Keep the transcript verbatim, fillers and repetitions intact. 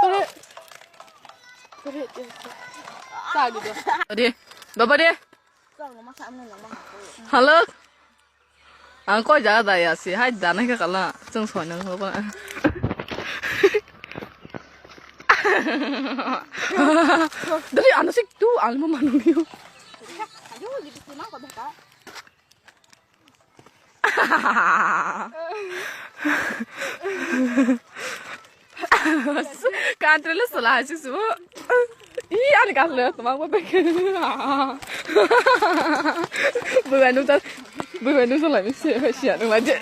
Tore. Tore. Sa gitu. Ade, baba de. Hello. Ang koi jaga daya si, hai dana ke kala, chwng soi nang hoba. Dali ano sik tu, almo manu niyo. Country le sala si su. I ani ka le tama ba bek. Bui bai nung ta, bui bai nung ta lai mi se, si anu ma je.